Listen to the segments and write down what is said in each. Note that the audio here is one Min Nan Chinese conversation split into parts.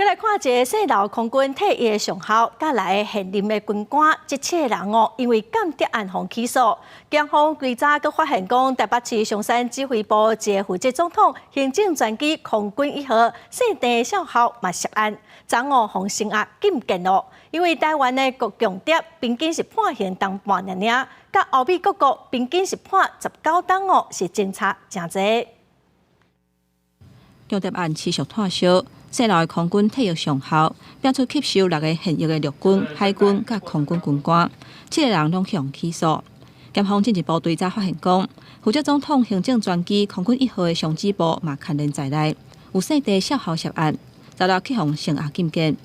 來看一个姓劉空軍退役的上校，佮來現任的軍官，這七个人哦，因為間諜案予起訴。檢方規早閣發現講，台北市松山指揮部一个負責總統行政專機空軍一號姓鄭少校嘛涉案，昨哦予聲押禁見咯。因為台灣的國共諜平均是判刑冬半爾爾，佮歐美各國平均是判19冬哦，是相差誠濟。共諜案持續湠燒，姓劉的空軍退役上校，拚出吸收六个現役的陸軍、海軍佮空軍軍官，七个人攏予起訴。檢方進一步追查發現講，負責總統行政專機空軍一號的上指部嘛牽連在內，有姓鄭少校涉案，昨日去予聲押禁見。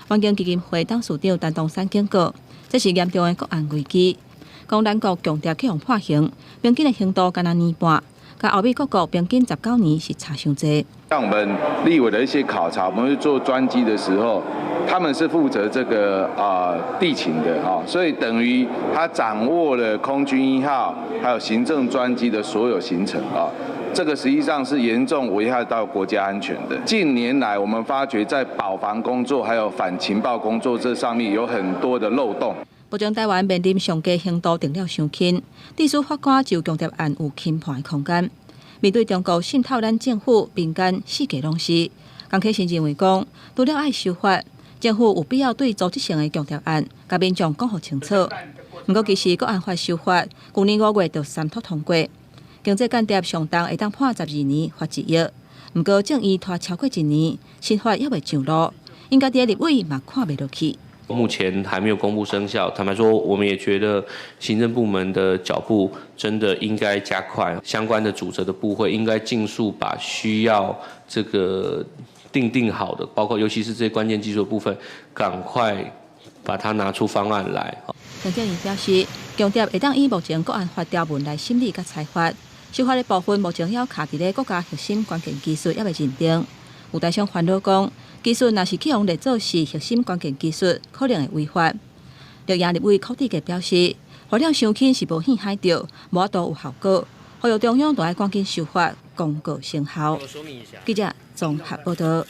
環境基金會董事長陳東山警告，這是嚴重的國安危機。講咱國共諜去予判刑，平均的刑度干焦年半，佮歐美各國平均19年是差傷濟。像我們立委的一些考察，我們去坐專機的時候，他們是負責這個地勤的啊，所以等於他掌握了空軍一號還有行政專機的所有行程啊，這個實際上是嚴重危害到國家安全的。近年來，我們發覺在保防工作還有反情報工作這上面有很多的漏洞。目前台灣面臨上低刑度定了傷輕，致使法官就共諜案有輕判的空間。面對中國滲透咱政府、民間四界攏是，江啟臣認為講，除了愛修法，政府有必要對組織性的共諜案，共民眾講予清楚。毋過其實國安法修法，舊年5月就三讀通過，經濟間諜上重會當判12年，罰1億。毋過爭議拖超過一年，新法猶未上路，應該佇立委嘛看袂落去。目前還沒有公布生效，坦白說，我們也覺得行政部門的腳步真的應該加快，相關的主責的部會應該盡速把需要這個訂定好的，包括尤其是這些關鍵技術的部分，趕快把它拿出方案來。陳建仁表示，共諜會當以目前國安法條文來審理佮裁罰，修法的部分目前猶卡佇咧國家核心關鍵技術猶未認定。有台商煩惱講，技術若是去予列做是核心關鍵技術，可能會違法。綠營立委柯志杰表示，罰了傷輕是無耳海釣，無法度有效果，呼籲中央著愛趕緊修法，公告生效。記者綜合報導。